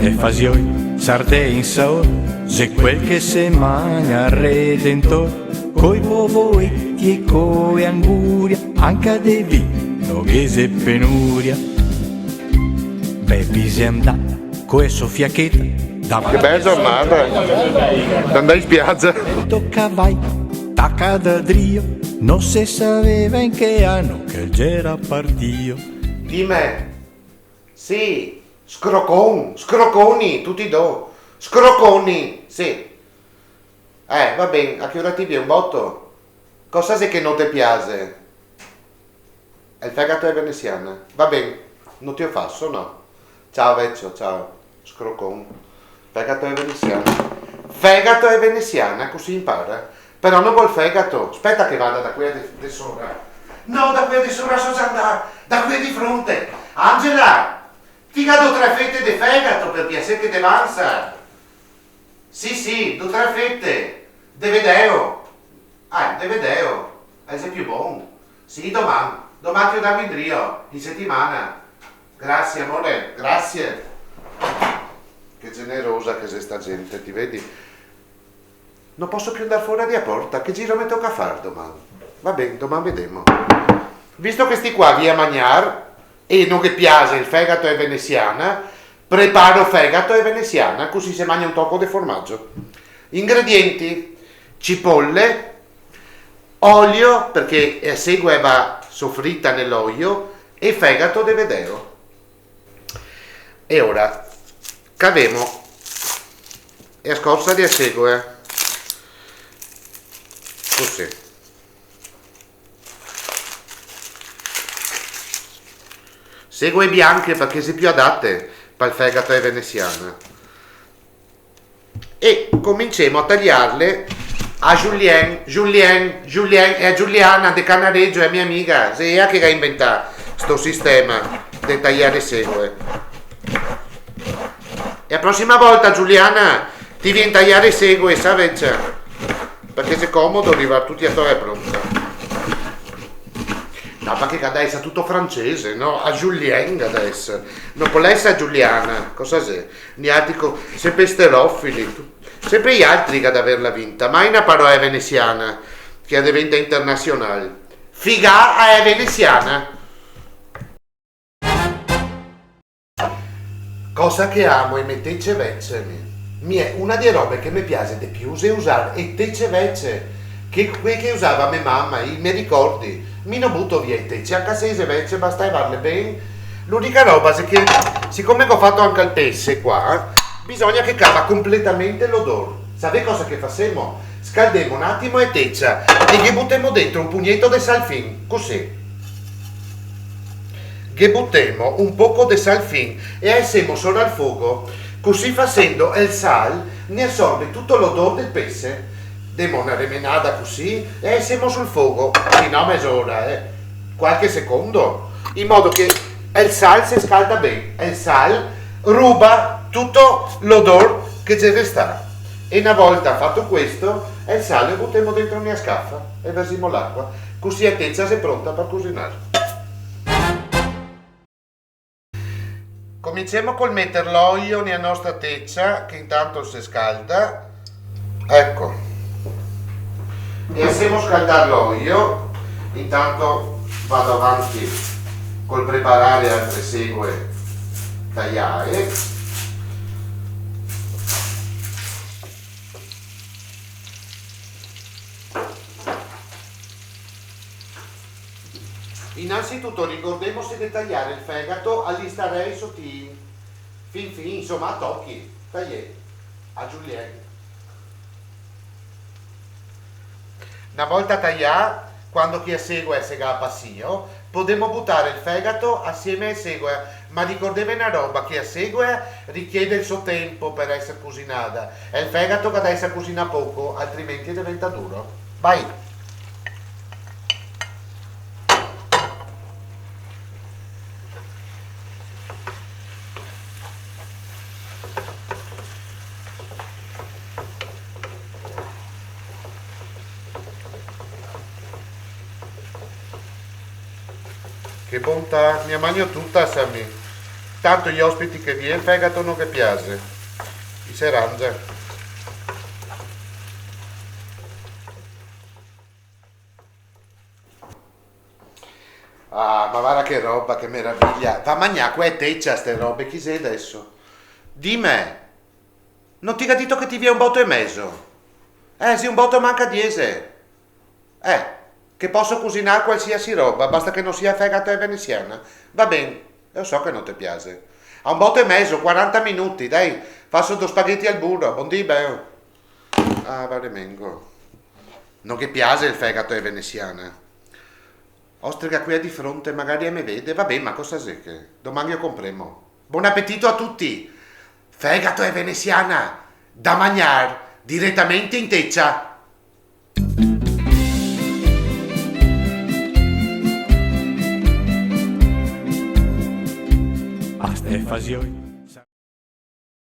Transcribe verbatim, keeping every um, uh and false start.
E fasioi, sardè, insaor, xe quel che se magna al Redentor, coi bovoeti e coe anguria, anca de vin no ghe xe penuria. Bepi xe andà co e so fiacheta da... Che bela giornata, da andar in spiagia. Toca vai, taca da drio, no se saveva in che ano che el gera partio. Dime. Sì, scrocon, scroconi, tuti do. Scroconi, sì. Eh, va ben, a che ora ti vien, un boto? Cosa xe che no te piaxe? El fegato a la venesiana. Va ben, no te lo faso, no. Ciao, vecio, ciao. Scrocon. Fegato a la venesiana. Fegato a la venesiana, cusì impara. Però no vol fegato. Speta che vada da quea de, de sora. No, da quea de sora so za ndà. Da quea de fronte. Angela! Ti ga do tre fete de fegato, par piaser, che te vansa. Sì, sì, do tre fete. De vedeo. Ah, de vedeo. El xe pì bon. Sì, doman. Doman ti lo dago indrio, in setimana. Grasie, amore, grasie. Che generosa che xe sta gente, ti vedi? No poso pì ndar fora de la porta, che giro me toca far doman? Va ben, doman vedemo. Visto che sti qua vien a magnar e no ghe piaxe el fegato a la venesiana, preparo fegato a la venesiana, cusì se magna un toco de formagio. Ingredienti: cipolle, olio, parché la segola va sofrita nel olio, e fegato de vedeo. E ora cavemo la scorsa de la segola, cusì. Segoe bianche, parché xe pì adate pal fegato a la venesiana. E cominciemo a taiarle a julienne, julienne, julienne, e a Giuliana de Canaregio, la mia amiga, xe ea che ga inventà sto sistema de taiar le segoe. E la prosima volta, Giuliana, ti vien taiar le segoe, sa, vecia? Parché xe comodo rivar tuti a tola pronta. No, parché ga da eser tuto francese, no? A julienne ga da eser. No pol eser a Giuliana, cosa xe? Nialtri co-, senpre esterofili, tu-, senpre i altri che ga da averla vinta, mai na parola venesiana che la deventa internasional. Figà a la venesiana. Cosa che amo e me tece vece, mi. Mi xe una de robe che me piaxe de più, xe usar e tece vece. Che, quee che usava me mama, i me ricordi. Mi no buto via e tece, anca se e xe vece, basta lavarle ben. L'unica roba xe che, sicome che go fato anca el pese qua, bisogna che cava conpletamente l'odor. Savè cosa che fasemo? Scaldemo un atimo e tecia e ghe butemo dentro un pugneto de sal fin, cusì. Ghe butemo un poco de sal fin e a lasemo sora el fogo. Cusì fasendo el sal ne asorbe tuto l'odor del pese. Demo na remenada cusì e a lasemo sul fogo, fin a mezora, eh, qualche secondo, in modo che el sal se scalda ben. El sal ruba tuto l'odor che xe restà. E na volta fato questo, el sal lo butemo dentro na scafa e versemo l'acua. Cusì a tecia xe pronta par cusinar. Cominciemo col meter l'oio nea nostra tecia, che intanto se scalda. Eco. E lasemo scaldar l'oio, intanto vado avanti col preparar altre segoe taiae. Inanzituto ricordemose de taiar el fegato a listarei sotin, fin fin, insoma, a tochi, taiè, a julienne. Na volta taià, quando che a segoa se ga apasìo, podemo butar el fegato asieme a segoa, ma ricordeve na roba, che a segoa richiede el so tempo par eser cusinada, e el fegato ga da eser cusinà poco, altrimenti deventa duro. Vai! Che bontà, me a magno tuta, sa mi. Tanto i ospiti che vien, fegato no ghe piaxe. I se rangia. Ah, ma varda che roba, che meraviglia. Va magnà co e tecia ste robe, chi xe deso? Dime, no ti ga dito che ti vien un boto e mezo? Eh, sì, un boto manca diese. Eh, che poso cusinar qualsiasi roba, basta che no sia fegato a venesiana. Va ben, lo so che no te piaxe. A un boto e mezo, quaranta minuti, dai, faso do spagheti al buro, bondì, beo. Ah, va remengo. No ghe piaxe el fegato a venesiana. Ostrega quea de fronte, magari e me vede. Va ben, ma cosa xe che? Doman lo compremo. Bon apetito a tuti! Fegato a venesiana, da magnar diretamente in tecia. A ste fasioi